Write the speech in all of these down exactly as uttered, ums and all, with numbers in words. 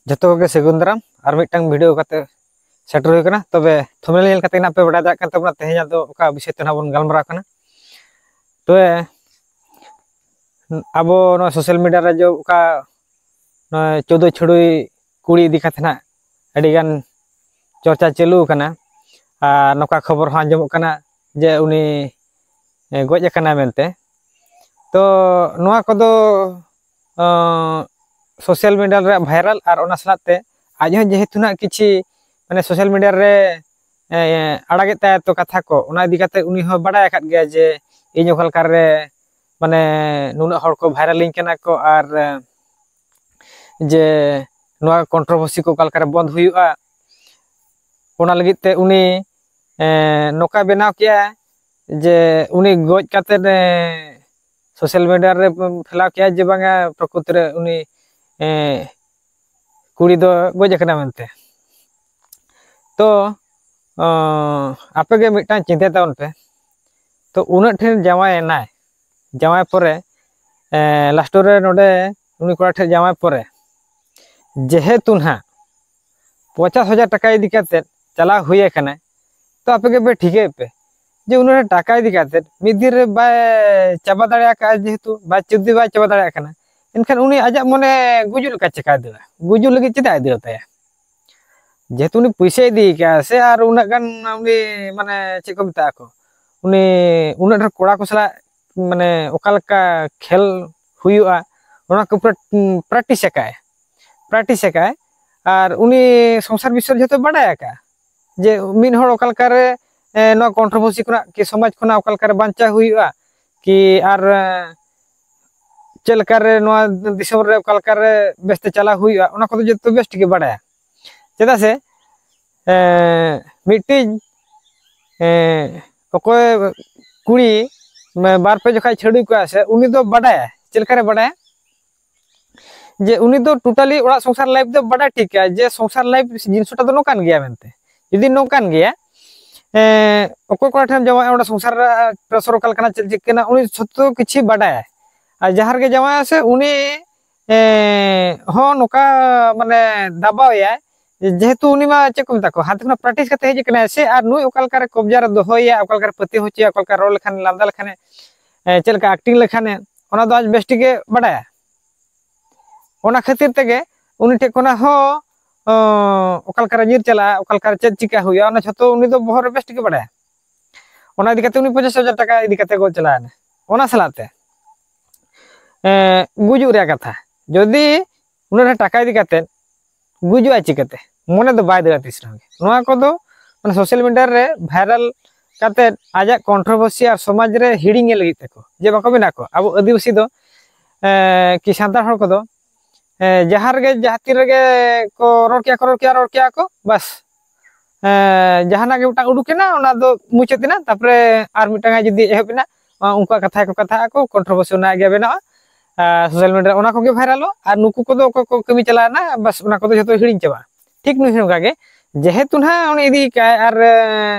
ᱡᱚᱛᱚ ᱠᱚᱜᱮ ᱥᱟᱹᱜᱩᱱ ᱫᱟᱨᱟᱢ ᱟᱨ ᱢᱤᱫᱴᱟᱝ ᱵᱷᱤᱰᱤᱭᱳ ᱠᱟᱛᱮ ᱥᱮᱴᱮᱨ ᱦᱩᱭ ᱠᱟᱱᱟ᱾ ᱛᱚᱵᱮ ᱛᱷᱟᱢᱵᱱᱮᱞ ᱧᱮᱞ ᱠᱟᱛᱮ ᱱᱟᱜ ᱯᱮ ᱵᱟᱰᱟᱭ ᱫᱟᱲᱮᱭᱟᱜ ᱠᱟᱱ ᱛᱟᱵᱚᱱᱟ ᱛᱮᱦᱮᱧᱟᱜ ᱫᱚ ᱚᱠᱟ ᱵᱤᱥᱚᱭ ᱛᱮ ᱱᱟᱜ ᱵᱚᱱ ᱜᱟᱞᱢᱟᱨᱟᱣ ᱠᱟᱱᱟ᱾ ᱛᱚᱵᱮ ᱟᱵᱚ ᱱᱚᱣᱟ ᱥᱳᱥᱟᱞ ᱢᱤᱰᱤᱭᱟ ᱨᱮ ᱡᱮ ᱚᱠᱟ ᱱᱚᱜᱼᱚᱭ ᱪᱳᱫᱫᱳ ᱪᱷᱟᱹᱲᱩᱭ ᱠᱩᱲᱤ ᱤᱫᱤ ᱠᱟᱛᱮ ᱱᱟᱜ ᱟᱹᱰᱤᱜᱟᱱ ᱪᱚᱨᱪᱟ ᱪᱟᱹᱞᱩ ᱟᱠᱟᱱᱟ᱾ ᱟᱨ ᱱᱚᱝᱠᱟ ᱠᱷᱚᱵᱚᱨ ᱦᱚᱸ ᱟᱸᱡᱚᱢᱚᱜ ᱠᱟᱱᱟ ᱡᱮ ᱩᱱᱤ ᱜᱚᱡ ᱟᱠᱟᱱᱟᱭ ᱢᱮᱱᱛᱮ᱾ ᱛᱚ ᱱᱚᱣᱟ ᱠᱚᱫᱚ ᱥᱳᱥᱟᱞ ᱢᱤᱰᱤᱭᱟ ᱨᱮᱭᱟᱜ ᱵᱷᱟᱭᱨᱟᱞ ᱟᱨ ᱚᱱᱟ ᱥᱟᱞᱟᱜ ᱛᱮ ᱟᱡ ᱦᱚᱸ ᱡᱮᱦᱮᱛᱩ ᱱᱟᱜ ᱠᱤᱪᱷᱤ ᱢᱟᱱᱮ ᱥᱳᱥᱟᱞ ᱢᱤᱰᱤᱭᱟ ᱨᱮ ᱟᱲᱟᱜᱮᱫ ᱛᱟᱭᱟ ᱛᱚ ᱠᱟᱛᱷᱟ ᱠᱚ, ᱚᱱᱟ ᱤᱫᱤ ᱠᱟᱛᱮ ᱩᱱᱤ ᱦᱚᱸ ᱵᱟᱰᱟᱭ ᱟᱠᱟᱫ ᱜᱮᱭᱟ ᱡᱮ ᱤᱧ ᱚᱠᱟ ᱞᱮᱠᱟᱨᱮ ᱢᱟᱱᱮ ᱱᱩᱱᱟᱹᱜ ᱦᱚᱲ ᱠᱚ ᱵᱷᱟᱭᱨᱟᱞᱤᱧ ᱠᱟᱱᱟ ᱠᱚ ᱟᱨ ᱡᱮ ᱱᱚᱣᱟ ᱠᱚᱱᱴᱨᱳᱵᱷᱟᱨᱥᱤ ᱠᱚ ᱚᱠᱟ ᱞᱮᱠᱟᱨᱮ ᱵᱚᱱᱫ ᱦᱩᱭᱩᱜᱼᱟ, ᱚᱱᱟ ᱞᱟᱹᱜᱤᱫ ᱛᱮ ᱩᱱᱤ ᱱᱚᱝᱠᱟ ᱵᱮᱱᱟᱣ ᱠᱮᱜᱼᱟ ᱡᱮ ᱩᱱᱤ ᱜᱚᱡ ᱠᱟᱛᱮᱫ ᱥᱳᱥᱟᱞ ᱢᱤᱰᱤᱭᱟ ᱨᱮ ᱯᱷᱮᱞᱟᱣ ᱠᱮᱜᱼᱟ ᱡᱮ ᱵᱟᱝᱟ ᱯᱨᱚᱠᱨᱤᱛᱤ ᱨᱮ ᱩᱱᱤ ᱠᱩᱲᱤ ᱫᱚ ᱜᱚᱡ ᱟᱠᱟᱱᱟ ᱢᱮᱱᱛᱮ᱾ ᱛᱚ ᱟᱯᱮ ᱜᱮ ᱢᱤᱫᱴᱟᱝ ᱪᱤᱱᱛᱟᱹᱭ ᱛᱟᱵᱚᱱ ᱯᱮ, ᱛᱚ ᱩᱱᱟᱹᱜ ᱴᱷᱮᱱ ᱡᱟᱶᱟᱭ ᱮᱱᱟᱭ, ᱡᱟᱶᱟᱭ ᱯᱚᱨᱮ ᱞᱟᱥᱴ ᱨᱮ ᱱᱚᱰᱮ ᱩᱱᱤ ᱠᱚᱲᱟ ᱴᱷᱮᱱ ᱡᱟᱶᱟᱭ ᱯᱚᱨᱮ ᱡᱮᱦᱮᱛᱩ ᱱᱟᱦᱟᱜ ᱯᱚᱧᱪᱟᱥ ᱦᱟᱡᱟᱨ ᱴᱟᱠᱟ ᱤᱫᱤ ᱠᱟᱛᱮᱫ ᱪᱟᱞᱟᱣ ᱦᱩᱭ ᱟᱠᱟᱱᱟ, ᱛᱚ ᱟᱯᱮ ᱜᱮᱯᱮ ᱴᱷᱤᱠᱟᱹᱭ ᱯᱮ ᱡᱮ ᱩᱱᱟᱹᱜ ᱴᱟᱠᱟ ᱤᱫᱤ ᱠᱟᱛᱮᱫ ᱢᱤᱫ ᱫᱤᱱ ᱨᱮ ᱵᱟᱭ ᱪᱟᱵᱟ ᱫᱟᱲᱮ ᱟᱠᱟᱫᱼᱟ, ᱡᱮᱦᱮᱛᱩ ᱵᱟᱭ ᱡᱩᱫᱤ ᱵᱟᱭ ᱪᱟᱵᱟ ᱫᱟᱲᱮᱭᱟᱜ ᱠᱟᱱᱟ, ᱮᱱᱠᱷᱟᱱ ᱩᱱᱤ ᱟᱡᱟᱜ ᱢᱚᱱᱮ ᱜᱩᱡᱩᱜ ᱞᱮᱠᱟ ᱪᱮᱠᱟᱭ ᱫᱟᱹᱲᱟ? ᱜᱩᱡᱩᱜ ᱞᱟᱹᱜᱤᱫ ᱪᱮᱫᱟᱜ ᱮ ᱫᱟᱹᱲ ᱛᱟᱭᱟ? ᱡᱮᱦᱮᱛᱩ ᱩᱱᱤ ᱯᱩᱭᱥᱟᱹᱭ ᱤᱫᱤ ᱟᱠᱟᱫᱼᱟ ᱥᱮ, ᱟᱨ ᱩᱱᱟᱹᱜ ᱜᱟᱱ ᱩᱱᱤ ᱢᱟᱱᱮ ᱪᱮᱫ ᱠᱚ ᱢᱮᱛᱟᱜᱼᱟ ᱠᱚ, ᱩᱱᱤ ᱩᱱᱟᱹᱜ ᱰᱷᱮᱨ ᱠᱚᱲᱟ ᱠᱚ ᱥᱟᱞᱟᱜ ᱢᱟᱱᱮ ᱚᱠᱟ ᱞᱮᱠᱟ ᱠᱷᱮᱞ ᱦᱩᱭᱩᱜᱼᱟ ᱚᱱᱟ ᱠᱚ ᱯᱩᱨᱟᱹ ᱯᱨᱮᱠᱴᱤᱥ ᱟᱠᱟᱫᱼᱟᱭ, ᱯᱨᱮᱠᱴᱤᱥ ᱟᱠᱟᱫᱼᱟᱭ᱾ ᱟᱨ ᱩᱱᱤ ᱥᱚᱝᱥᱟᱨ ᱵᱤᱥᱚᱭ ᱡᱷᱚᱛᱚ ᱵᱟᱰᱟᱭ ᱟᱠᱟᱫᱼᱟ ᱡᱮ ᱢᱤᱫ ᱦᱚᱲ ᱚᱠᱟ ᱞᱮᱠᱟᱨᱮ ᱱᱚᱣᱟ ᱠᱚᱱᱴᱨᱳᱵᱷᱟᱨᱥᱤ ᱠᱷᱚᱱᱟᱜ ᱠᱤ ᱥᱚᱢᱟᱡᱽ ᱠᱷᱚᱱᱟᱜ ᱚᱠᱟ ᱞᱮᱠᱟᱨᱮ ᱵᱟᱧᱪᱟᱣ ᱦᱩᱭᱩᱜᱼᱟ ᱠᱤ ᱟᱨ ᱪᱮᱫ ᱞᱮᱠᱟᱨᱮ ᱱᱚᱣᱟ ᱫᱤᱥᱚᱢ ᱨᱮ ᱚᱠᱟ ᱞᱮᱠᱟᱨᱮ ᱵᱮᱥᱛᱮ ᱪᱟᱞᱟᱣ ᱦᱩᱭᱩᱜᱼᱟ, ᱚᱱᱟ ᱠᱚᱫᱚ ᱡᱚᱛᱚ ᱵᱮᱥ ᱴᱷᱤᱠ ᱜᱮ ᱵᱟᱲᱟᱭᱟ᱾ ᱪᱮᱫᱟᱜ ᱥᱮ ᱢᱤᱫᱴᱤᱡ ᱚᱠᱚᱭ ᱠᱩᱲᱤ ᱵᱟᱨ ᱯᱮ ᱡᱚᱠᱷᱟᱡ ᱪᱷᱟᱹᱲᱩᱭ ᱠᱚᱜᱼᱟ ᱥᱮ, ᱩᱱᱤ ᱫᱚ ᱵᱟᱰᱟᱭᱟ᱾ ᱪᱮᱫ ᱞᱮᱠᱟᱨᱮ ᱵᱟᱰᱟᱭᱟ? ᱡᱮ ᱩᱱᱤ ᱫᱚ ᱴᱳᱴᱟᱞᱤ ᱚᱲᱟᱜ ᱥᱚᱝᱥᱟᱨ ᱞᱟᱭᱤᱯᱷ ᱫᱚ ᱵᱟᱰᱟᱭ ᱴᱷᱤᱠᱟ ᱡᱮ ᱥᱚᱝᱥᱟᱨ ᱞᱟᱭᱤᱯᱷ ᱡᱤᱱᱤᱥᱴᱟ ᱫᱚ ᱱᱚᱝᱠᱟᱱ ᱜᱮᱭᱟ ᱢᱮᱱᱛᱮ᱾ ᱡᱩᱫᱤ ᱱᱚᱝᱠᱟᱱ ᱜᱮᱭᱟ, ᱚᱠᱚᱭ ᱠᱚᱲᱟ ᱴᱷᱮᱱ ᱡᱟᱶᱟᱭ ᱚᱸᱰᱮ ᱥᱚᱝᱥᱟᱨ ᱨᱮ ᱯᱨᱮᱥᱚᱨ ᱚᱠᱟ ᱞᱮᱠᱟᱱᱟ, ᱪᱮᱫ ᱪᱤᱠᱟᱹ ᱠᱟᱱᱟ, ᱩᱱᱤ ᱡᱷᱚᱛᱚ ᱠᱤᱪᱷᱩ ᱵᱟᱰᱟᱭᱟ᱾ ᱟᱨ ᱡᱟᱦᱟᱸ ᱨᱮᱜᱮ ᱡᱟᱶᱟᱭ ᱥᱮ ᱩᱱᱤ ᱦᱚᱸ ᱱᱚᱝᱠᱟ ᱢᱟᱱᱮ ᱫᱟᱵᱟᱣ ᱮᱭᱟᱭ, ᱡᱮᱦᱮᱛᱩ ᱩᱱᱤ ᱢᱟ ᱪᱮᱫ ᱠᱚ ᱢᱮᱛᱟ ᱠᱚᱣᱟ, ᱦᱟᱱᱛᱮ ᱠᱷᱚᱱᱟᱜ ᱯᱨᱮᱠᱴᱤᱥ ᱠᱟᱛᱮ ᱦᱮᱡ ᱟᱠᱟᱱᱟᱭ ᱥᱮ, ᱟᱨ ᱱᱩᱭ ᱚᱠᱟ ᱞᱮᱠᱟᱨᱮ ᱠᱚᱵᱡᱟ ᱨᱮ ᱫᱚᱦᱚᱭᱮᱭᱟ, ᱚᱠᱟ ᱞᱮᱠᱟᱨᱮ ᱯᱟᱹᱛᱭᱟᱹᱣ ᱦᱚᱪᱚᱭᱟ, ᱚᱠᱟ ᱞᱮᱠᱟ ᱨᱚᱲ ᱞᱮᱠᱷᱟᱱ, ᱞᱟᱸᱫᱟ ᱞᱮᱠᱷᱟᱱᱮ, ᱪᱮᱫ ᱞᱮᱠᱟ ᱮᱠᱴᱤᱝ ᱞᱮᱠᱷᱟᱱᱮ, ᱚᱱᱟ ᱫᱚ ᱟᱡ ᱵᱮᱥ ᱴᱷᱤᱠ ᱜᱮ ᱵᱟᱰᱟᱭᱟ᱾ ᱚᱱᱟ ᱠᱷᱟᱹᱛᱤᱨ ᱛᱮᱜᱮ ᱩᱱᱤ ᱴᱷᱮᱱ ᱠᱷᱚᱱᱟᱜ ᱦᱚᱸ ᱚᱠᱟ ᱞᱮᱠᱟᱨᱮ ᱧᱤᱨ ᱪᱟᱞᱟᱜᱼᱟ, ᱚᱠᱟ ᱞᱮᱠᱟᱨᱮ ᱪᱮᱫ ᱪᱤᱠᱟ ᱦᱩᱭᱩᱜᱼᱟ, ᱚᱱᱟ ᱡᱷᱚᱛᱚ ᱩᱱᱤ ᱫᱚ ᱵᱚᱦᱚᱜ ᱨᱮ ᱵᱮᱥ ᱴᱷᱤᱠ ᱜᱮ ᱵᱟᱰᱟᱭᱟ᱾ ᱚᱱᱟ ᱤᱫᱤ ᱠᱟᱛᱮ ᱩᱱᱤ ᱯᱚᱧᱪᱟᱥ ᱦᱟᱡᱟᱨ ᱴᱟᱠᱟ ᱤᱫᱤ ᱠᱟᱛᱮ ᱜᱚᱡ ᱪᱟᱞᱟᱣ ᱮᱱᱟ᱾ ᱚᱱᱟ ᱥᱟᱞᱟᱜ ᱛᱮ ᱜᱩᱡᱩᱜ ᱨᱮᱭᱟᱜ ᱠᱟᱛᱷᱟ, ᱡᱩᱫᱤ ᱩᱱᱟᱹᱜ ᱰᱷᱮᱨ ᱴᱟᱠᱟ ᱤᱫᱤ ᱠᱟᱛᱮ ᱜᱩᱡᱩᱜᱼᱟᱭ ᱪᱤᱠᱟᱹᱛᱮ? ᱢᱚᱱᱮ ᱫᱚ ᱵᱟᱭ ᱫᱟᱹᱲᱟ ᱛᱤᱥ ᱨᱮᱦᱚᱸ᱾ ᱱᱚᱣᱟ ᱠᱚᱫᱚ ᱢᱟᱱᱮ ᱥᱳᱥᱟᱞ ᱢᱤᱰᱤᱭᱟ ᱨᱮ ᱵᱷᱟᱭᱨᱟᱞ ᱠᱟᱛᱮ ᱟᱡᱟᱜ ᱠᱚᱱᱴᱨᱳᱵᱷᱟᱨᱥᱤ ᱟᱨ ᱥᱚᱢᱟᱡᱽ ᱨᱮ ᱦᱤᱲᱤᱧ ᱞᱟᱹᱜᱤᱫ ᱛᱮᱠᱚ, ᱡᱮ ᱵᱟᱠᱚ ᱢᱮᱱᱟ ᱠᱚ ᱟᱵᱚ ᱟᱹᱫᱤᱵᱟᱹᱥᱤ ᱫᱚ ᱠᱤ ᱥᱟᱱᱛᱟᱲ ᱦᱚᱲ ᱠᱚᱫᱚ ᱡᱟᱦᱟᱸ ᱨᱮᱜᱮ ᱡᱟᱦᱟᱸ ᱛᱤᱱ ᱨᱮᱜᱮ ᱠᱚ ᱨᱚᱲ ᱠᱮᱭᱟ ᱠᱚ, ᱨᱚᱲ ᱠᱮᱭᱟ, ᱨᱚᱲ ᱠᱮᱭᱟ ᱠᱚ, ᱵᱟᱥ ᱡᱟᱦᱟᱱᱟᱜ ᱜᱮ ᱢᱤᱫᱴᱟᱝ ᱩᱰᱩᱠ ᱮᱱᱟ, ᱚᱱᱟ ᱫᱚ ᱢᱩᱪᱟᱹᱫ ᱮᱱᱟ, ᱛᱟᱨᱯᱚᱨᱮ ᱟᱨ ᱢᱤᱫᱴᱟᱝ ᱡᱩᱫᱤ ᱮᱦᱚᱵ ᱮᱱᱟ, ᱩᱱᱠᱩᱣᱟᱜ ᱠᱟᱛᱷᱟ ᱠᱚ ᱠᱟᱛᱷᱟᱜ ᱟᱠᱚ, ᱠᱚᱱᱴᱨᱳᱵᱷᱟᱨᱥᱤ ᱚᱱᱟ ᱜᱮ ᱵᱮᱱᱟᱜᱼᱟ᱾ ᱥᱳᱥᱟᱞ ᱢᱤᱰᱤᱭᱟ ᱨᱮ ᱚᱱᱟ ᱠᱚᱜᱮ ᱵᱷᱟᱭᱨᱟᱞᱚᱜ, ᱟᱨ ᱱᱩᱠᱩ ᱠᱚᱫᱚ ᱚᱠᱚᱭ ᱠᱚ ᱠᱟᱹᱢᱤ ᱪᱟᱞᱟᱣ ᱮᱱᱟ, ᱵᱟᱥ ᱚᱱᱟ ᱠᱚᱫᱚ ᱡᱷᱚᱛᱚ ᱦᱤᱲᱤᱧ ᱪᱟᱵᱟᱜᱼᱟ᱾ ᱴᱷᱤᱠ ᱱᱩᱭ ᱦᱚᱸ ᱚᱱᱠᱟ ᱜᱮ, ᱡᱮᱦᱮᱛᱩ ᱱᱟᱦᱟᱜ ᱩᱱᱤ ᱤᱫᱤ ᱠᱟᱜᱼᱟᱭ ᱟᱨ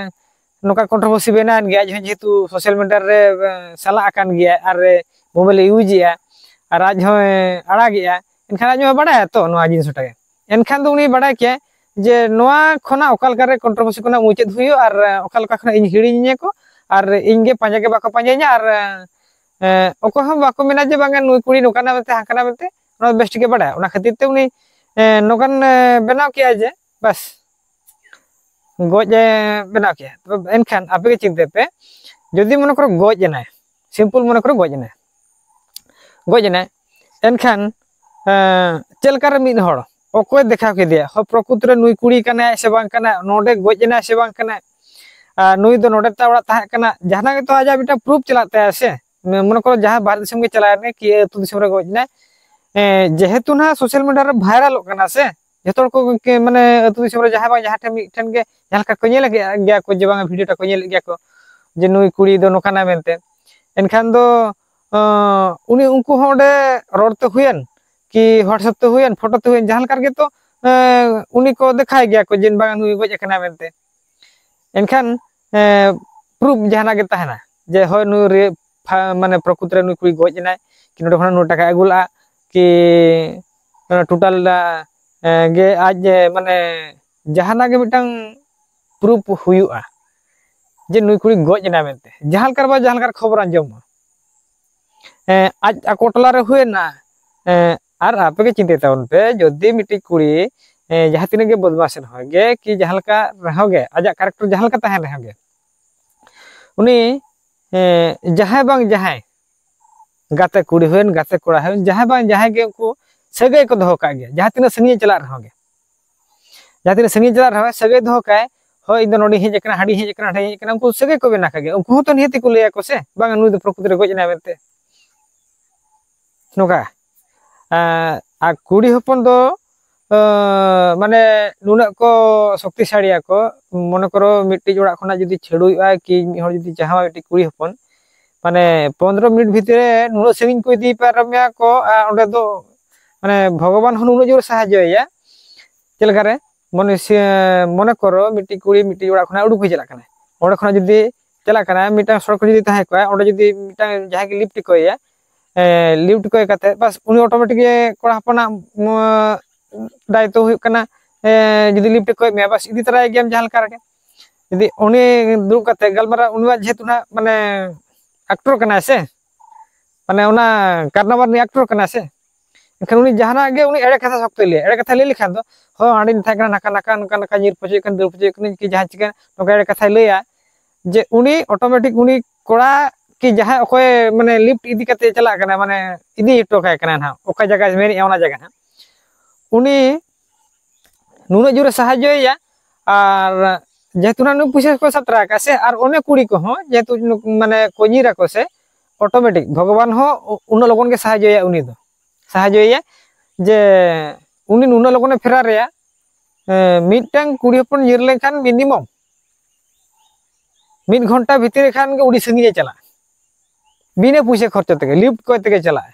ᱱᱚᱝᱠᱟ ᱠᱚᱱᱴᱨᱳᱵᱷᱟᱨᱥᱤ ᱵᱮᱱᱟᱣᱮᱱ ᱜᱮᱭᱟ, ᱡᱮᱦᱮᱛᱩ ᱥᱳᱥᱟᱞ ᱢᱤᱰᱤᱭᱟ ᱨᱮ ᱥᱟᱞᱟᱜ ᱟᱠᱟᱱ ᱜᱮᱭᱟ ᱟᱨ ᱢᱳᱵᱟᱭᱤᱞ ᱮ ᱤᱭᱩᱡᱽ ᱮᱜᱼᱟ ᱟᱨ ᱟᱡ ᱦᱚᱸᱭ ᱟᱲᱟᱜᱮᱜᱼᱟ, ᱮᱱᱠᱷᱟᱱ ᱟᱡ ᱦᱚᱸ ᱵᱟᱲᱟᱭᱟ ᱛᱚ ᱱᱚᱣᱟ ᱡᱤᱱᱤᱥ ᱴᱟᱜ ᱜᱮ᱾ ᱮᱱᱠᱷᱟᱱ ᱫᱚ ᱩᱱᱤ ᱵᱟᱲᱟᱭ ᱠᱮᱭᱟᱭ ᱡᱮ ᱱᱚᱣᱟ ᱠᱷᱚᱱᱟᱜ ᱚᱠᱟ ᱞᱮᱠᱟᱨᱮ ᱠᱚᱱᱴᱨᱳᱵᱷᱟᱨᱥᱤ ᱠᱷᱚᱱᱟᱜ ᱢᱩᱪᱟᱹᱫ ᱦᱩᱭᱩᱜᱼᱟ ᱟᱨ ᱚᱠᱟ ᱞᱮᱠᱟ ᱠᱷᱚᱱᱟᱜ ᱤᱧ ᱦᱤᱲᱤᱧᱮᱭᱟ ᱠᱚ, ᱟᱨ ᱤᱧ ᱜᱮ ᱯᱟᱸᱡᱟ ᱜᱮ ᱵᱟᱠᱚ ᱯᱟᱸᱡᱟᱧᱟ, ᱟᱨ ᱚᱠᱚᱭ ᱦᱚᱸ ᱵᱟᱠᱚ ᱢᱮᱱᱟ ᱡᱮ ᱵᱟᱝᱟ ᱱᱩᱭ ᱠᱩᱲᱤ ᱱᱚᱝᱠᱟᱱᱟ ᱢᱮᱱᱛᱮ, ᱦᱟᱝᱠᱟᱱᱟ ᱢᱮᱱᱛᱮ, ᱚᱱᱟ ᱵᱮᱥ ᱴᱷᱤᱠ ᱜᱮ ᱵᱟᱲᱟᱭᱟ᱾ ᱚᱱᱟ ᱠᱷᱟᱹᱛᱤᱨ ᱛᱮ ᱩᱱᱤ ᱱᱚᱝᱠᱟᱱ ᱵᱮᱱᱟᱣ ᱠᱮᱜᱼᱟᱭ ᱡᱮ ᱵᱟᱥ ᱜᱚᱡ ᱮ ᱵᱮᱱᱟᱣ ᱠᱮᱜᱼᱟ᱾ ᱛᱚᱵᱮ ᱮᱱᱠᱷᱟᱱ ᱟᱯᱮ ᱜᱮ ᱪᱤᱱᱛᱟᱹᱭ ᱯᱮ, ᱡᱩᱫᱤ ᱢᱚᱱᱮ ᱠᱚᱨᱚ ᱜᱚᱡ ᱮᱱᱟᱭ, ᱥᱤᱢᱯᱚᱞ ᱢᱚᱱᱮ ᱠᱚᱨᱚ ᱜᱚᱡ ᱮᱱᱟᱭ, ᱜᱚᱡ ᱮᱱᱟᱭ, ᱮᱱᱠᱷᱟᱱ ᱪᱮᱫ ᱞᱮᱠᱟᱨᱮ ᱢᱤᱫ ᱦᱚᱲ ᱚᱠᱚᱭ ᱫᱮᱠᱷᱟᱣ ᱠᱮᱫᱮᱭᱟ ᱦᱚ ᱯᱨᱚᱠᱩᱛ ᱨᱮ ᱱᱩᱭ ᱠᱩᱲᱤ ᱠᱟᱱᱟᱭ ᱥᱮ ᱵᱟᱝ ᱠᱟᱱᱟᱭ, ᱱᱚᱰᱮ ᱜᱚᱡ ᱮᱱᱟᱭ ᱥᱮ ᱵᱟᱝ ᱠᱟᱱᱟᱭ, ᱟᱨ ᱱᱩᱭ ᱫᱚ ᱱᱚᱰᱮ ᱛᱟᱭ ᱚᱲᱟᱜ ᱛᱟᱦᱮᱸ ᱠᱟᱱᱟ, ᱡᱟᱦᱟᱱᱟᱜ ᱜᱮᱛᱚ ᱟᱡᱟᱜ ᱢᱤᱫᱴᱟᱝ ᱯᱨᱩᱯᱷ ᱪᱟᱞᱟᱜ ᱛᱟᱭᱟ ᱥᱮ᱾ ᱢᱚᱱᱮ ᱠᱚᱨᱚ ᱡᱟᱦᱟᱸ ᱵᱟᱦᱨᱮ ᱫᱤᱥᱚᱢ ᱜᱮ ᱪᱟᱞᱟᱣ ᱮᱱᱟᱭ ᱠᱤ ᱟᱹᱛᱩ ᱫᱤᱥᱚᱢ ᱨᱮ ᱜᱚᱡ ᱮᱱᱟᱭ, ᱡᱮᱦᱮᱛᱩ ᱱᱟᱦᱟᱜ ᱥᱳᱥᱟᱞ ᱢᱤᱰᱤᱭᱟ ᱨᱮ ᱵᱷᱟᱭᱨᱟᱞᱚᱜ ᱠᱟᱱᱟ ᱥᱮ, ᱡᱚᱛᱚ ᱦᱚᱲ ᱠᱚ ᱢᱟᱱᱮ ᱟᱹᱛᱩ ᱫᱤᱥᱚᱢ ᱨᱮ ᱡᱟᱦᱟᱸ ᱵᱟᱝ ᱡᱟᱦᱟᱸ ᱴᱷᱮᱱ ᱢᱤᱫ ᱴᱷᱮᱱ ᱜᱮ ᱡᱟᱦᱟᱸ ᱞᱮᱠᱟ ᱠᱚ ᱧᱮᱞ ᱜᱮᱭᱟ ᱠᱚ, ᱡᱮ ᱵᱟᱝ ᱵᱷᱤᱰᱤᱭᱳ ᱴᱟ ᱠᱚ ᱧᱮᱞᱮᱫ ᱜᱮᱭᱟ ᱠᱚ, ᱡᱮ ᱱᱩᱭ ᱠᱩᱲᱤ ᱫᱚ ᱱᱚᱝᱠᱟᱱᱟᱭ ᱢᱮᱱᱛᱮ᱾ ᱮᱱᱠᱷᱟᱱ ᱫᱚ ᱩᱱᱤ ᱩᱱᱠᱩ ᱦᱚᱸ ᱚᱸᱰᱮ ᱨᱚᱲ ᱛᱮ ᱦᱩᱭᱮᱱ ᱠᱤ ᱦᱳᱣᱟᱴᱥᱮᱯ ᱛᱮ ᱦᱩᱭᱮᱱ, ᱯᱷᱳᱴᱳ ᱛᱮ ᱦᱩᱭᱮᱱ, ᱡᱟᱦᱟᱸ ᱞᱮᱠᱟ ᱨᱮᱜᱮ ᱛᱚ ᱩᱱᱤ ᱠᱚ ᱫᱮᱠᱷᱟᱭ ᱜᱮᱭᱟ ᱠᱚ ᱡᱮ ᱵᱟᱝ ᱱᱩᱭ ᱜᱚᱡ ᱟᱠᱟᱱᱟᱭ ᱢᱮᱱᱛᱮ᱾ ᱮᱱᱠᱷᱟᱱ ᱯᱨᱩᱯᱷ ᱡᱟᱦᱟᱱᱟᱜ ᱜᱮ ᱛᱟᱦᱮᱱᱟ ᱡᱮ ᱦᱳᱭ ᱱᱩᱭ ᱨᱮ ᱢᱟᱱᱮ ᱯᱨᱚᱠᱩᱛ ᱨᱮ ᱱᱩᱭ ᱠᱩᱲᱤ ᱜᱚᱡ ᱮᱱᱟᱭ, ᱠᱤ ᱱᱚᱰᱮ ᱠᱷᱚᱱᱟᱜ ᱱᱩᱱᱟᱹᱜ ᱴᱟᱠᱟᱭ ᱟᱹᱜᱩ ᱞᱟᱜᱼᱟ, ᱠᱤ ᱴᱳᱴᱟᱞ ᱜᱮ ᱟᱡ ᱢᱟᱱᱮ ᱡᱟᱦᱟᱱᱟᱜ ᱜᱮ ᱢᱤᱫᱴᱟᱝ ᱯᱨᱩᱯᱷ ᱦᱩᱭᱩᱜᱼᱟ ᱡᱮ ᱱᱩᱭ ᱠᱩᱲᱤ ᱜᱚᱡ ᱮᱱᱟ ᱢᱮᱱᱛᱮ, ᱡᱟᱦᱟᱸ ᱞᱮᱠᱟ ᱵᱟ ᱡᱟᱦᱟᱸ ᱞᱮᱠᱟ ᱠᱷᱚᱵᱚᱨ ᱟᱸᱡᱚᱢᱚᱜᱼᱟ᱾ ᱟᱡ ᱟᱠᱚ ᱴᱚᱞᱟ ᱨᱮ ᱦᱩᱭᱮᱱᱟ᱾ ᱟᱨ ᱟᱯᱮ ᱜᱮ ᱪᱤᱱᱛᱟᱹᱭ ᱛᱟᱵᱚᱱ ᱯᱮ, ᱡᱩᱫᱤ ᱢᱤᱫᱴᱤᱡ ᱠᱩᱲᱤ ᱡᱟᱦᱟᱸ ᱛᱤᱱᱟᱹᱜ ᱜᱮ ᱵᱚᱫᱢᱟᱥ ᱨᱮᱦᱚᱸ ᱜᱮ ᱠᱤ ᱡᱟᱦᱟᱸ ᱞᱮᱠᱟ ᱨᱮᱦᱚᱸ ᱜᱮ, ᱟᱡᱟᱜ ᱠᱮᱨᱮᱠᱴᱟᱨ ᱡᱟᱦᱟᱸ ᱞᱮᱠᱟ ᱛᱟᱦᱮᱱ ᱨᱮᱦᱚᱸ ᱜᱮ, ᱩᱱᱤ ᱡᱟᱦᱟᱸᱭ ᱵᱟᱝ ᱡᱟᱦᱟᱸᱭ ᱜᱟᱛᱮ ᱠᱩᱲᱤ ᱦᱩᱭᱮᱱ, ᱜᱟᱛᱮ ᱠᱚᱲᱟ ᱦᱩᱭᱮᱱ, ᱡᱟᱦᱟᱸᱭ ᱵᱟᱝ ᱡᱟᱦᱟᱸᱭ ᱜᱮ ᱩᱱᱠᱩ ᱥᱟᱹᱜᱟᱹᱭ ᱠᱚ ᱫᱚᱦᱚ ᱠᱟᱜ ᱜᱮᱭᱟ᱾ ᱡᱟᱦᱟᱸ ᱛᱤᱱᱟᱹᱜ ᱥᱟᱺᱜᱤᱧ ᱪᱟᱞᱟᱜ ᱨᱮᱦᱚᱸ ᱜᱮ, ᱡᱟᱦᱟᱸ ᱛᱤᱱᱟᱹᱜ ᱥᱟᱺᱜᱤᱧ ᱪᱟᱞᱟᱜ ᱨᱮᱦᱚᱸ ᱥᱟᱹᱜᱟᱹᱭ ᱫᱚᱦᱚ ᱠᱟᱭ, ᱦᱳᱭ ᱤᱧ ᱫᱚ ᱱᱚᱰᱮᱧ ᱦᱮᱡ ᱟᱠᱟᱱᱟ, ᱦᱟᱸᱰᱮᱧ ᱦᱮᱡ ᱟᱠᱟᱱᱟ, ᱦᱟᱸᱰᱮᱧ ᱦᱮᱡ ᱟᱠᱟᱱᱟ, ᱩᱱᱠᱩ ᱥᱟᱹᱜᱟᱹᱭ ᱠᱚ ᱵᱮᱱᱟᱣ ᱠᱟᱜ ᱜᱮᱭᱟ᱾ ᱩᱱᱠᱩ ᱦᱚᱸᱛᱚ ᱱᱤᱦᱟᱹᱛ ᱠᱚ ᱞᱟᱹᱭ ᱟᱠᱚ ᱥᱮ, ᱵᱟᱝ ᱱᱩᱭ ᱫᱚ ᱯᱨᱚᱠᱨᱤᱛᱤ ᱨᱮ ᱜᱚᱡ ᱮᱱᱟᱭ ᱢᱮᱱᱛᱮ᱾ ᱱᱚᱝᱠᱟ ᱟᱨ ᱠᱩᱲᱤ ᱦᱚᱯᱚᱱ ᱫᱚ ᱢᱟᱱᱮ ᱱᱩᱱᱟᱹᱜ ᱠᱚ ᱥᱚᱠᱛᱤᱥᱟᱲᱤᱭᱟ ᱠᱚ, ᱢᱚᱱᱮ ᱠᱚᱨᱚ ᱢᱤᱫᱴᱤᱡ ᱚᱲᱟᱜ ᱠᱷᱚᱱᱟᱜ ᱡᱩᱫᱤ ᱪᱷᱟᱹᱲᱩᱭᱚᱜᱼᱟ ᱠᱤ ᱢᱤᱫ ᱦᱚᱲ ᱡᱩᱫᱤ ᱡᱟᱦᱟᱸ ᱢᱤᱫᱴᱤᱡ ᱠᱩᱲᱤ ᱦᱚᱯᱚᱱ, ᱢᱟᱱᱮ ᱯᱚᱱᱨᱚ ᱢᱤᱱᱤᱴ ᱵᱷᱤᱛᱨᱤ ᱨᱮ ᱱᱩᱱᱟᱹᱜ ᱥᱟᱺᱜᱤᱧ ᱠᱚ ᱤᱫᱤ ᱯᱟᱨᱚᱢᱮᱭᱟ ᱠᱚ, ᱟᱨ ᱚᱸᱰᱮ ᱫᱚ ᱢᱟᱱᱮ ᱵᱷᱚᱜᱚᱵᱟᱱ ᱦᱚᱸ ᱱᱩᱱᱟᱹᱜ ᱡᱳᱨ ᱥᱟᱦᱟᱡᱽᱡᱚᱭᱮᱭᱟ᱾ ᱪᱮᱫ ᱞᱮᱠᱟᱨᱮ? ᱢᱚᱱᱮ ᱥᱮ-, ᱢᱚᱱᱮ ᱠᱚᱨᱚ ᱢᱤᱫᱴᱤᱡ ᱠᱩᱲᱤ ᱢᱤᱫᱴᱤᱡ ᱚᱲᱟᱜ ᱠᱷᱚᱱᱟᱜ ᱩᱰᱩᱠ ᱦᱚᱭ ᱪᱟᱞᱟᱜ ᱠᱟᱱᱟᱭ, ᱚᱸᱰᱮ ᱠᱷᱚᱱᱟᱜ ᱡᱩᱫᱤ ᱪᱟᱞᱟᱜ ᱠᱟᱱᱟᱭ, ᱢᱤᱫᱴᱟᱝ ᱥᱚᱲᱚᱠ ᱨᱮ ᱡᱩᱫᱤ ᱛᱟᱦᱮᱸ ᱠᱚᱜᱼᱟᱭ, ᱚᱸᱰᱮ ᱡᱩᱫᱤ ᱢᱤᱫᱴᱟᱝ ᱡᱟᱦᱟᱸᱭ ᱜᱮ ᱞᱤᱯᱴ ᱠᱚᱭᱮᱭᱟ, ᱞᱤᱯᱴ ᱠᱚᱭ ᱠᱟᱛᱮ ᱵᱟᱥ ᱩᱱᱤ ᱚᱴᱳᱢᱮᱴᱤᱠ ᱜᱮ ᱠᱚᱲᱟ ᱦᱚᱯᱚᱱᱟᱜ ᱫᱟᱭᱤᱛᱛᱚ ᱦᱩᱭᱩᱜ ᱠᱟᱱᱟ, ᱡᱩᱫᱤ ᱞᱤᱯᱴ ᱠᱚᱭ ᱢᱮᱭᱟ ᱵᱟᱥ ᱤᱫᱤ ᱛᱚᱨᱟᱭ ᱜᱮᱭᱟᱢ ᱡᱟᱦᱟᱸ ᱞᱮᱠᱟ ᱨᱮᱜᱮ᱾ ᱡᱩᱫᱤ ᱩᱱᱤ ᱫᱩᱲᱩᱵ ᱠᱟᱛᱮ ᱜᱟᱞᱢᱟᱨᱟᱣ, ᱩᱱᱤ ᱢᱟ ᱡᱮᱦᱮᱛᱩ ᱱᱟᱜ ᱢᱟᱱᱮ ᱟᱠᱴᱚᱨ ᱠᱟᱱᱟᱭ ᱥᱮ, ᱢᱟᱱᱮ ᱚᱱᱟ ᱠᱟᱨᱱᱟᱵᱟᱨ ᱨᱤᱱᱤᱡ ᱟᱠᱴᱚᱨ ᱠᱟᱱᱟᱭ ᱥᱮ, ᱮᱱᱠᱷᱟᱱ ᱩᱱᱤ ᱡᱟᱦᱟᱱᱟᱜ ᱜᱮ ᱩᱱᱤ ᱮᱲᱮ ᱠᱟᱛᱷᱟ ᱥᱚᱠᱛᱚᱭ ᱞᱟᱹᱭᱟ᱾ ᱮᱲᱮ ᱠᱟᱛᱷᱟᱭ ᱞᱟᱹᱭ ᱞᱮᱠᱷᱟᱱ ᱫᱚ, ᱦᱚᱸ ᱦᱟᱸᱰᱮᱧ ᱛᱟᱦᱮᱸ ᱠᱟᱱᱟ, ᱱᱟᱠᱟ ᱱᱟᱠᱟ ᱱᱚᱝᱠᱟ ᱱᱟᱠᱟ ᱧᱤᱨ ᱯᱚᱪᱚᱭᱮᱫ ᱠᱟᱱᱟ, ᱫᱟᱹᱲ ᱯᱚᱪᱚᱭᱮᱫ ᱠᱟᱱᱟ, ᱠᱤ ᱡᱟᱦᱟᱸ ᱪᱤᱠᱟᱹ ᱱᱚᱝᱠᱟ ᱮᱲᱮ ᱠᱟᱛᱷᱟᱭ ᱞᱟᱹᱭᱟ, ᱡᱮ ᱩᱱᱤ ᱚᱴᱳᱢᱮᱴᱤᱠ ᱩᱱᱤ ᱠᱚᱲᱟ ᱠᱤ ᱡᱟᱦᱟᱸᱭ ᱚᱠᱚᱭ ᱢᱟᱱᱮ ᱞᱤᱯᱴ ᱤᱫᱤ ᱠᱟᱛᱮ ᱪᱟᱞᱟᱜ ᱠᱟᱱᱟ, ᱢᱟᱱᱮ ᱤᱫᱤ ᱦᱚᱴᱚ ᱠᱟᱭ ᱠᱟᱱᱟ ᱱᱟᱦᱟᱜ, ᱚᱠᱟ ᱡᱟᱭᱜᱟᱭ ᱢᱮᱱᱮᱫᱼᱟ ᱚᱱᱟ ᱡᱟᱭᱜᱟ ᱱᱟᱦᱟᱜ, ᱩᱱᱤ ᱱᱩᱱᱟᱹᱜ ᱡᱳᱨᱮ ᱥᱟᱦᱟᱡᱽᱡᱚᱭᱮᱭᱟ᱾ ᱟᱨ ᱡᱮᱦᱮᱛᱩ ᱱᱟᱦᱟᱜ ᱱᱩᱭ ᱯᱩᱭᱥᱟᱹ ᱠᱚ ᱥᱟᱵ ᱛᱚᱨᱟ ᱟᱠᱟᱫᱼᱟ ᱥᱮ, ᱟᱨ ᱚᱱᱮ ᱠᱩᱲᱤ ᱠᱚᱦᱚᱸ ᱡᱮᱦᱮᱛᱩ ᱱᱩᱠ-, ᱢᱟᱱᱮ ᱠᱚ ᱧᱤᱨ ᱟᱠᱚ ᱥᱮ, ᱚᱴᱳᱢᱮᱴᱤᱠ ᱵᱷᱚᱜᱚᱵᱟᱱ ᱦᱚᱸ ᱩ-, ᱩᱱᱟᱹᱜ ᱞᱚᱜᱚᱱ ᱜᱮ ᱥᱟᱦᱟᱡᱽᱡᱚᱭᱟ ᱩᱱᱤ ᱫᱚ, ᱥᱟᱦᱟᱡᱽᱡᱚᱭᱮᱭᱟ ᱡᱮ ᱩᱱᱤ ᱱᱩᱱᱟᱹᱜ ᱞᱚᱜᱚᱱᱮ ᱯᱷᱮᱨᱟᱨᱮᱭᱟ᱾ ᱮᱸ, ᱢᱤᱫᱴᱟᱝ ᱠᱩᱲᱤ ᱦᱚᱯᱚᱱ ᱧᱤᱨ ᱞᱮᱱᱠᱷᱟᱱ ᱢᱤᱱᱤᱢᱟᱢ ᱢᱤᱫ ᱜᱷᱚᱱᱴᱟ ᱵᱷᱤᱛᱤᱨ ᱨᱮ ᱠᱷᱟᱱ ᱜᱮ ᱟᱹᱰᱤ ᱥᱟᱺᱜᱤᱧᱮ ᱪᱟᱞᱟᱜᱼᱟ, ᱵᱤᱱᱟᱹ ᱯᱩᱭᱥᱟᱹ ᱠᱷᱚᱨᱪᱟ ᱛᱮᱜᱮ, ᱞᱤᱯᱴ ᱠᱚᱭ ᱛᱮᱜᱮ ᱪᱟᱞᱟᱜᱼᱟᱭ᱾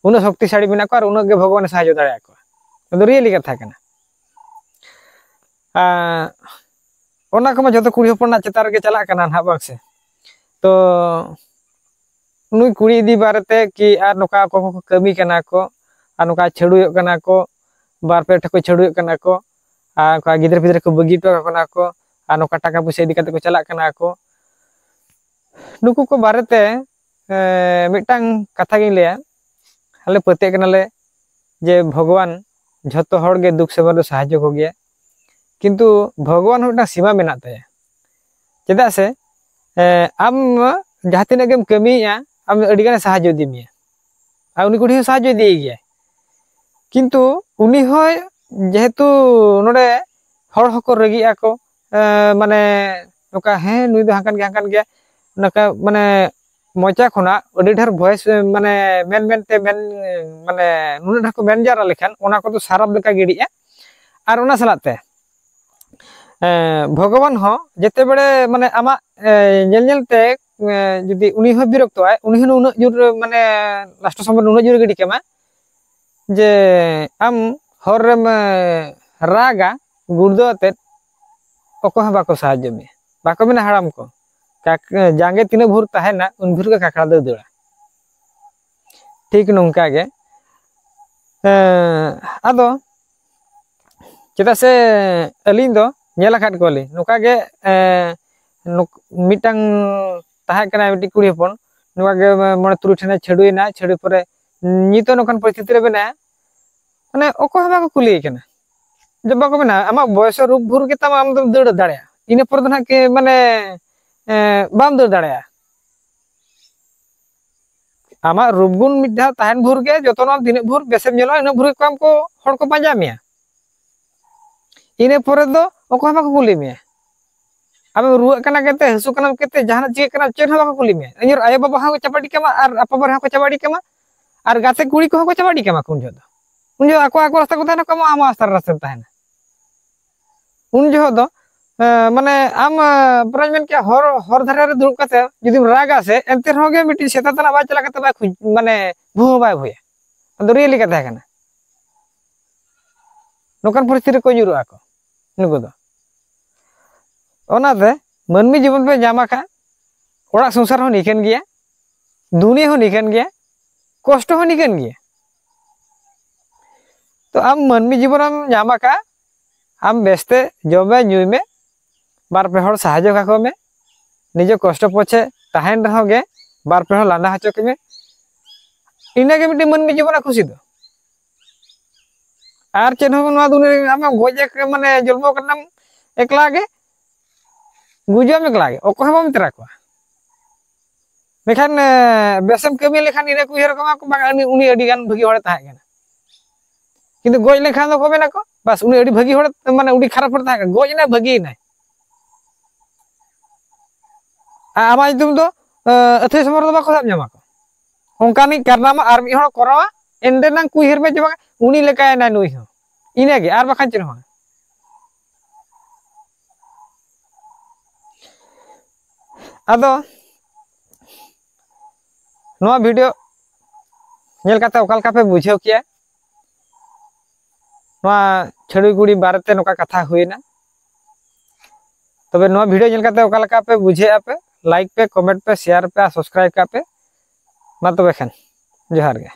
ᱩᱱᱟᱹᱜ ᱥᱚᱠᱛᱤᱥᱟᱲᱤ ᱢᱮᱱᱟᱜ ᱠᱚᱣᱟ ᱟᱨ ᱩᱱᱟᱹᱜ ᱜᱮ ᱵᱷᱚᱜᱚᱵᱟᱱᱮ ᱥᱟᱦᱟᱡᱽᱡᱚ ᱫᱟᱲᱮᱭᱟᱜ ᱠᱚᱣᱟ᱾ ᱱᱚᱣᱟ ᱫᱚ ᱨᱤᱭᱮᱞᱤ ᱠᱟᱛᱷᱟ ᱠᱟᱱᱟ᱾ ᱟᱨ ᱚᱱᱟ ᱠᱚᱢᱟ ᱡᱚᱛᱚ ᱠᱩᱲᱤ ᱦᱚᱯᱚᱱᱟᱜ ᱪᱮᱛᱟᱱ ᱨᱮᱜᱮ ᱪᱟᱞᱟᱜ ᱠᱟᱱᱟ ᱱᱟᱦᱟᱜ, ᱵᱟᱝ ᱥᱮ? ᱛᱚ ᱱᱩᱭ ᱠᱩᱲᱤ ᱤᱫᱤ ᱵᱟᱨᱮᱛᱮ ᱠᱤ ᱟᱨ ᱱᱚᱝᱠᱟ ᱚᱠᱚᱭ ᱠᱚᱠᱚ ᱠᱟᱹᱢᱤ ᱠᱟᱱᱟ ᱠᱚ, ᱟᱨ ᱱᱚᱝᱠᱟ ᱪᱷᱟᱹᱰᱩᱭᱚᱜ ᱠᱟᱱᱟ ᱠᱚ, ᱵᱟᱨ ᱯᱮ ᱴᱷᱮᱱ ᱠᱚ ᱪᱷᱟᱹᱰᱩᱭᱚᱜ ᱠᱟᱱᱟ ᱠᱚ, ᱟᱨ ᱚᱱᱠᱟ ᱜᱤᱫᱽᱨᱟᱹ ᱯᱤᱫᱽᱨᱟᱹ ᱠᱚ ᱵᱟᱹᱜᱤ ᱦᱚᱴᱚ ᱠᱟᱠᱚ ᱠᱟᱱᱟ ᱠᱚ, ᱟᱨ ᱱᱚᱝᱠᱟ ᱴᱟᱠᱟ ᱯᱚᱭᱥᱟ ᱤᱫᱤ ᱠᱟᱛᱮ ᱠᱚ ᱪᱟᱞᱟᱜ ᱠᱟᱱᱟ ᱠᱚ᱾ ᱱᱩᱠᱩ ᱠᱚ ᱵᱟᱨᱮᱛᱮ ᱮ, ᱢᱤᱫᱴᱟᱝ ᱠᱟᱛᱷᱟ ᱜᱤᱧ ᱞᱟᱹᱭᱟ᱾ ᱟᱞᱮ ᱯᱟᱹᱛᱭᱟᱹᱜ ᱠᱟᱱᱟᱞᱮ ᱡᱮ ᱵᱷᱚᱜᱚᱵᱟᱱ ᱡᱷᱚᱛᱚ ᱦᱚᱲ ᱜᱮ ᱫᱩᱠ ᱥᱚᱢᱚᱭ ᱨᱮ ᱥᱟᱦᱟᱡᱽᱡᱚ ᱠᱚᱜᱮᱭᱟ, ᱠᱤᱱᱛᱩ ᱵᱷᱚᱜᱚᱵᱟᱱ ᱦᱚᱸ ᱢᱤᱫᱴᱟᱝ ᱥᱤᱢᱟ ᱢᱮᱱᱟᱜ ᱛᱟᱭᱟ᱾ ᱪᱮᱫᱟᱜ ᱥᱮ ᱮ, ᱟᱢ ᱡᱟᱦᱟᱸ ᱛᱤᱱᱟᱹᱜ ᱜᱮᱢ ᱠᱟᱹᱢᱤᱭᱮᱫᱼᱟ, ᱟᱢ ᱟᱹᱰᱤ ᱜᱟᱱᱮ ᱥᱟᱦᱟᱡᱽᱡᱚ ᱤᱫᱤ ᱢᱮᱭᱟ, ᱟᱨ ᱩᱱᱤ ᱠᱩᱲᱤ ᱦᱚᱸ ᱥᱟᱦᱟᱡᱽᱡᱚ ᱤᱫᱤᱭᱮ ᱜᱮᱭᱟᱭ᱾ ᱠᱤᱱᱛᱩ ᱩᱱᱤ ᱦᱚᱸ ᱡᱮᱦᱮᱛᱩ ᱱᱚᱰᱮ ᱦᱚᱲ ᱦᱚᱸᱠᱚ ᱨᱟᱹᱜᱤᱜᱼᱟ ᱠᱚ, ᱮ, ᱢᱟᱱᱮ ᱱᱚᱝᱠᱟ, ᱦᱮᱸ, ᱱᱩᱭ ᱫᱚ ᱦᱟᱱᱠᱟᱱ ᱜᱮᱭᱟ, ᱦᱟᱱᱠᱟᱱ ᱜᱮᱭᱟ, ᱱᱚᱝᱠᱟ ᱢᱟᱱᱮ ᱢᱚᱪᱟ ᱠᱷᱚᱱᱟᱜ ᱟᱹᱰᱤ ᱰᱷᱮᱨ ᱵᱷᱚᱭᱮᱥ, ᱢᱟᱱᱮ ᱢᱮᱱ ᱢᱮᱱᱛᱮ ᱢᱮᱱ, ᱢᱟᱱᱮ ᱱᱩᱱᱟᱹᱜ ᱰᱷᱮᱨ ᱠᱚ ᱢᱮᱱ ᱡᱟᱣᱨᱟ ᱞᱮᱠᱷᱟᱱ ᱚᱱᱟ ᱠᱚᱫᱚ ᱥᱟᱨᱟᱯ ᱞᱮᱠᱟ ᱜᱤᱰᱤᱜᱼᱟ᱾ ᱟᱨ ᱚᱱᱟ ᱥᱟᱞᱟᱜ ᱛᱮ ᱮ, ᱵᱷᱚᱜᱚᱵᱟᱱ ᱦᱚᱸ ᱡᱮᱛᱮ ᱵᱮᱲᱮ ᱢᱟᱱᱮ ᱟᱢᱟᱜ ᱮ, ᱧᱮᱞ ᱧᱮᱞ ᱛᱮ ᱮ, ᱡᱩᱫᱤ ᱩᱱᱤ ᱦᱚᱸ ᱵᱤᱨᱚᱠᱛᱚᱜᱼᱟᱭ, ᱩᱱᱤ ᱦᱚᱸ ᱩᱱᱟᱹᱜ ᱡᱳᱨ ᱢᱟᱱᱮ ᱞᱟᱥᱴ ᱥᱚᱢᱚᱭ ᱩᱱᱟᱹᱜ ᱡᱳᱨ ᱜᱤᱰᱤ ᱠᱟᱢᱟ ᱡᱮ ᱟᱢ ᱦᱚᱨ ᱨᱮᱢ ᱮ, ᱨᱟᱜᱟ ᱜᱩᱲᱫᱟᱹ ᱟᱛᱮᱫ, ᱚᱠᱚᱭ ᱦᱚᱸ ᱵᱟᱠᱚ ᱥᱟᱦᱟᱡᱽᱡᱚ ᱢᱮᱭᱟ᱾ ᱵᱟᱠᱚ ᱢᱮᱱᱟ ᱦᱟᱲᱟᱢ ᱠᱚ, ᱠᱟᱠ-, ᱡᱟᱸᱜᱮ ᱛᱤᱱᱟᱹᱜ ᱵᱷᱳᱨ ᱛᱟᱦᱮᱱᱟ ᱩᱱ ᱵᱷᱳᱨ ᱜᱮ ᱠᱟᱠᱲᱟ ᱫᱚᱭ ᱫᱟᱹᱲᱟ᱾ ᱴᱷᱤᱠ ᱱᱚᱝᱠᱟ ᱜᱮ ᱮ, ᱟᱫᱚ ᱪᱮᱫᱟᱜ ᱥᱮ ᱟᱹᱞᱤᱧ ᱫᱚ ᱧᱮᱞ ᱟᱠᱟᱫ ᱠᱚᱣᱟᱞᱤᱧ ᱱᱚᱝᱠᱟ ᱜᱮ ᱮ, ᱱᱩᱠ-, ᱢᱤᱫᱴᱟᱝ ᱛᱟᱦᱮᱸ ᱠᱟᱱᱟᱭ ᱢᱤᱫᱴᱤᱡ ᱠᱩᱲᱤ ᱦᱚᱯᱚᱱ, ᱱᱚᱝᱠᱟ ᱜᱮ ᱢᱚᱬᱮ ᱛᱩᱨᱩᱭ ᱴᱷᱮᱱᱮ ᱪᱷᱟᱹᱰᱩᱭᱮᱱᱟ, ᱪᱷᱟᱹᱰᱩ ᱯᱚᱨᱮ ᱱᱤᱛᱚᱜ ᱱᱚᱝᱠᱟᱱ ᱯᱚᱨᱤᱥᱛᱷᱤᱛᱤ ᱨᱮ ᱢᱮᱱᱟᱭᱟ, ᱢᱟᱱᱮ ᱚᱠᱚᱭ ᱦᱚᱸ ᱵᱟᱠᱚ ᱠᱩᱞᱤᱭᱮ ᱠᱟᱱᱟ᱾ ᱡᱮ ᱵᱟᱠᱚ ᱢᱮᱱᱟ ᱟᱢᱟᱜ ᱵᱚᱭᱚᱥ ᱨᱩᱯ ᱵᱷᱩᱨ ᱜᱮᱛᱟᱢ, ᱟᱢ ᱫᱚᱢ ᱫᱟᱹᱲ ᱫᱟᱲᱮᱭᱟᱜᱼᱟ, ᱤᱱᱟᱹ ᱯᱚᱨᱮ ᱫᱚ ᱱᱟᱦᱟᱜ ᱠᱤ ᱢᱟᱱᱮ ᱮ, ᱵᱟᱢ ᱫᱟᱹᱲ ᱫᱟᱲᱮᱭᱟᱜᱼᱟ᱾ ᱟᱢᱟᱜ ᱨᱩᱯ ᱜᱩᱱ ᱢᱤᱫ ᱫᱷᱟᱣ ᱛᱟᱦᱮᱱ ᱵᱷᱳᱨ ᱜᱮ ᱡᱚᱛᱚᱱᱟᱢ, ᱛᱤᱱᱟᱹᱜ ᱵᱷᱳᱨ ᱵᱮᱥᱮᱢ ᱧᱮᱞᱚᱜᱼᱟ ᱤᱱᱟᱹᱜ ᱵᱷᱳᱨ ᱜᱮ ᱟᱢ ᱠᱚ ᱦᱚᱲ ᱠᱚ ᱯᱟᱸᱡᱟ ᱢᱮᱭᱟ᱾ ᱤᱱᱟᱹ ᱯᱚᱨᱮ ᱫᱚ ᱚᱠᱚᱭ ᱦᱚᱸ ᱵᱟᱠᱚ ᱠᱩᱞᱤ ᱢᱮᱭᱟ᱾ ᱟᱢᱮᱢ ᱨᱩᱣᱟᱹᱜ ᱠᱟᱱᱟ ᱠᱟᱛᱮ, ᱦᱟᱹᱥᱩ ᱠᱟᱱᱟᱢ ᱠᱟᱛᱮ, ᱡᱟᱦᱟᱱᱟᱜ ᱪᱤᱠᱟᱹᱜ ᱠᱟᱱᱟ, ᱪᱮᱫ ᱦᱚᱸ ᱵᱟᱠᱚ ᱠᱩᱞᱤ ᱢᱮᱭᱟ᱾ ᱤᱧ ᱟᱭᱳ ᱵᱟᱵᱟ ᱦᱚᱸ ᱠᱚ ᱪᱟᱯᱟᱰᱤ ᱠᱟᱢᱟ ᱟᱨ ᱟᱯᱟ ᱵᱟᱨᱮ ᱦᱚᱸ ᱠᱚ ᱪᱟᱯᱟᱰᱤ ᱠᱟᱢᱟ ᱟᱨ ᱜᱟᱛᱮ ᱠᱩᱲᱤ ᱠᱚᱦᱚᱸ ᱠᱚ ᱪᱟᱯᱟᱰᱤ ᱠᱟᱢᱟ ᱠᱚ ᱩᱱ ᱡᱚᱦᱚᱜ ᱫᱚ᱾ ᱩᱱ ᱡᱚᱦᱚᱜ ᱟᱠᱚ ᱟᱠᱚ ᱨᱟᱥᱛᱟ ᱠᱚ ᱛᱟᱦᱮᱱᱟ, ᱟᱢ ᱟᱢᱟᱜ ᱨᱟᱥᱛᱟ ᱨᱮᱢ ᱛᱟᱦᱮᱱᱟ᱾ ᱩᱱ ᱡᱚᱦᱚᱜ ᱫᱚ ᱮ, ᱢᱟᱱᱮ ᱟᱢ ᱮ, ᱯᱨᱟᱭ ᱢᱮᱱ ᱠᱮᱭᱟ ᱦᱚᱨ, ᱦᱚᱨ ᱫᱷᱟᱨᱮ ᱨᱮ ᱫᱩᱲᱩᱵ ᱠᱟᱛᱮ ᱡᱩᱫᱤᱢ ᱨᱟᱜᱟ ᱥᱮ, ᱮᱱᱛᱮ ᱨᱮᱦᱚᱸ ᱜᱮ ᱢᱤᱫᱴᱤᱡ ᱥᱮᱛᱟ ᱛᱟᱱᱟᱜ ᱵᱟᱭ ᱪᱟᱞᱟᱜ ᱠᱟᱛᱮ ᱵᱟᱭ ᱠᱷᱩᱡ-, ᱢᱟᱱᱮ ᱵᱷᱩ ᱦᱚᱸ ᱵᱟᱭ ᱵᱷᱩᱭᱟ᱾ ᱟᱫᱚ ᱨᱤᱭᱮᱞᱤ ᱠᱟᱛᱷᱟ ᱠᱟᱱᱟ᱾ ᱱᱚᱝᱠᱟᱱ ᱯᱚᱨᱤᱥᱛᱷᱤᱛᱤ ᱨᱮᱠᱚ ᱧᱩᱨᱩᱜᱼᱟ ᱠᱚ ᱱᱩᱠᱩ ᱫᱚ᱾ ᱚᱱᱟᱛᱮ ᱢᱟᱹᱱᱢᱤ ᱡᱤᱵᱚᱱ ᱯᱮ ᱧᱟᱢ ᱟᱠᱟᱫ, ᱚᱲᱟᱜ ᱥᱚᱝᱥᱟᱨ ᱦᱚᱸ ᱱᱤᱠᱟᱹᱱ ᱜᱮᱭᱟ, ᱫᱩᱱᱤᱭᱟᱹ ᱦᱚᱸ ᱱᱤᱠᱟᱹᱱ ᱜᱮᱭᱟ, ᱠᱚᱥᱴᱚ ᱦᱚᱸ ᱱᱤᱠᱟᱹᱱ ᱜᱮᱭᱟ᱾ ᱛᱚ ᱟᱢ ᱢᱟᱹᱱᱢᱤ ᱡᱤᱵᱚᱱᱮᱢ ᱧᱟᱢ ᱟᱠᱟᱫᱼᱟ, ᱟᱢ ᱵᱮᱥᱛᱮ ᱡᱚᱢ ᱢᱮ, ᱧᱩᱭ ᱢᱮ, ᱵᱟᱨ ᱯᱮ ᱦᱚᱲ ᱥᱟᱦᱟᱡᱽᱡᱚ ᱠᱟᱠᱚ ᱢᱮ, ᱱᱤᱡᱮ ᱠᱚᱥᱴᱚ ᱯᱚᱪᱷᱮ ᱛᱟᱦᱮᱱ ᱨᱮᱦᱚᱸ ᱜᱮ ᱵᱟᱨ ᱯᱮ ᱦᱚᱲ ᱞᱟᱸᱫᱟ ᱦᱚᱪᱚ ᱠᱚᱢᱮ᱾ ᱤᱱᱟᱹᱜᱮ ᱢᱤᱫᱴᱮᱱ ᱢᱟᱹᱱᱢᱤ ᱡᱤᱵᱚᱱᱟᱜ ᱠᱷᱩᱥᱤ ᱫᱚ᱾ ᱟᱨ ᱪᱮᱫ ᱦᱚᱸ ᱱᱚᱣᱟ ᱫᱩᱱᱤᱭᱟᱹ ᱨᱮ ᱟᱢᱮᱢ ᱜᱚᱡ ᱮ-, ᱢᱟᱱᱮ ᱡᱚᱱᱢᱚ ᱠᱟᱱᱟᱢ ᱮᱠᱞᱟ ᱜᱮ, ᱜᱩᱡᱩᱜ ᱟᱢ ᱮᱠᱞᱟ ᱜᱮ, ᱚᱠᱚᱭ ᱦᱚᱸ ᱵᱟᱢ ᱛᱮᱨᱟ ᱠᱚᱣᱟ᱾ ᱢᱮᱱᱠᱷᱟᱱ ᱮ, ᱵᱮᱥᱮᱢ ᱠᱟᱹᱢᱤ ᱞᱮᱠᱷᱟᱱ ᱤᱱᱟᱹ ᱠᱚ ᱩᱭᱦᱟᱹᱨ ᱠᱚᱢᱟ ᱠᱚ, ᱵᱟᱝ, ᱩᱱᱤ, ᱩᱱᱤ ᱟᱹᱰᱤ ᱜᱟᱱ ᱵᱷᱟᱹᱜᱤ ᱦᱚᱲᱮ ᱛᱟᱦᱮᱸ ᱠᱟᱱᱟ, ᱠᱤᱱᱛᱩ ᱜᱚᱡ ᱞᱮᱱᱠᱷᱟᱱ ᱫᱚ ᱠᱚ ᱢᱮᱱᱟ ᱠᱚ, ᱵᱟᱥ, ᱩᱱᱤ ᱟᱹᱰᱤ ᱵᱷᱟᱹᱜᱤ ᱦᱚᱲ, ᱢᱟᱱᱮ ᱩᱱᱤ ᱠᱷᱟᱨᱟᱯ ᱦᱚᱲ ᱛᱟᱦᱮᱸ ᱠᱟᱱᱟ, ᱜᱚᱡ ᱮᱱᱟᱭ, ᱵᱷᱟᱹᱜᱤᱭᱮᱱᱟᱭ᱾ ᱟᱨ ᱟᱢᱟᱜ ᱧᱩᱛᱩᱢ ᱫᱚ ᱮ, ᱟᱹᱛᱷᱟᱹᱭ ᱥᱚᱢᱚᱭ ᱨᱮᱫᱚ ᱵᱟᱠᱚ ᱥᱟᱵ ᱧᱟᱢᱟ ᱠᱚ᱾ ᱚᱱᱠᱟᱱᱤᱡ ᱠᱟᱨᱱᱟᱢᱟ ᱟᱨ ᱢᱤᱫ ᱦᱚᱲ ᱠᱚᱨᱟᱣᱟ, ᱮᱱᱰᱮ ᱱᱟᱝ ᱠᱚ ᱩᱭᱦᱟᱹᱨ ᱢᱮ ᱡᱮ ᱵᱟᱝ, ᱩᱱᱤ ᱞᱮᱠᱟᱭᱮᱱᱟᱭ ᱱᱩᱭ ᱦᱚᱸ, ᱤᱱᱟᱹᱜᱮ, ᱟᱨ ᱵᱟᱠᱷᱟᱱ ᱪᱮᱫ ᱦᱚᱸ ᱵᱟᱝ᱾ ᱟᱫᱚ ᱱᱚᱣᱟ ᱵᱷᱤᱰᱤᱭᱳ ᱧᱮᱞ ᱠᱟᱛᱮ ᱚᱠᱟ ᱞᱮᱠᱟ ᱯᱮ ᱵᱩᱡᱷᱟᱹᱣ ᱠᱮᱜᱼᱟ? ᱱᱚᱣᱟ ᱪᱷᱟᱹᱰᱩᱭ ᱠᱩᱲᱤ ᱵᱟᱨᱮᱛᱮ ᱱᱚᱝᱠᱟ ᱠᱟᱛᱷᱟ ᱦᱩᱭᱱᱟ᱾ ᱛᱚᱵᱮ ᱱᱚᱣᱟ ᱵᱷᱤᱰᱤᱭᱳ ᱧᱮᱞ ᱠᱟᱛᱮ ᱚᱠᱟ ᱞᱮᱠᱟ ᱯᱮ ᱵᱩᱡᱷᱟᱹᱣᱮᱫᱼᱟ ᱯᱮ? ᱞᱟᱭᱤᱠ ᱯᱮ, ᱠᱚᱢᱮᱱᱴ ᱯᱮ, ᱥᱮᱭᱟᱨ ᱯᱮ ᱟᱨ ᱥᱟᱵᱥᱠᱨᱟᱭᱤᱵ ᱠᱟᱜ ᱯᱮ᱾ ᱢᱟ ᱛᱚᱵᱮ ᱠᱷᱟᱱ, ᱡᱚᱦᱟᱨ ᱜᱮ᱾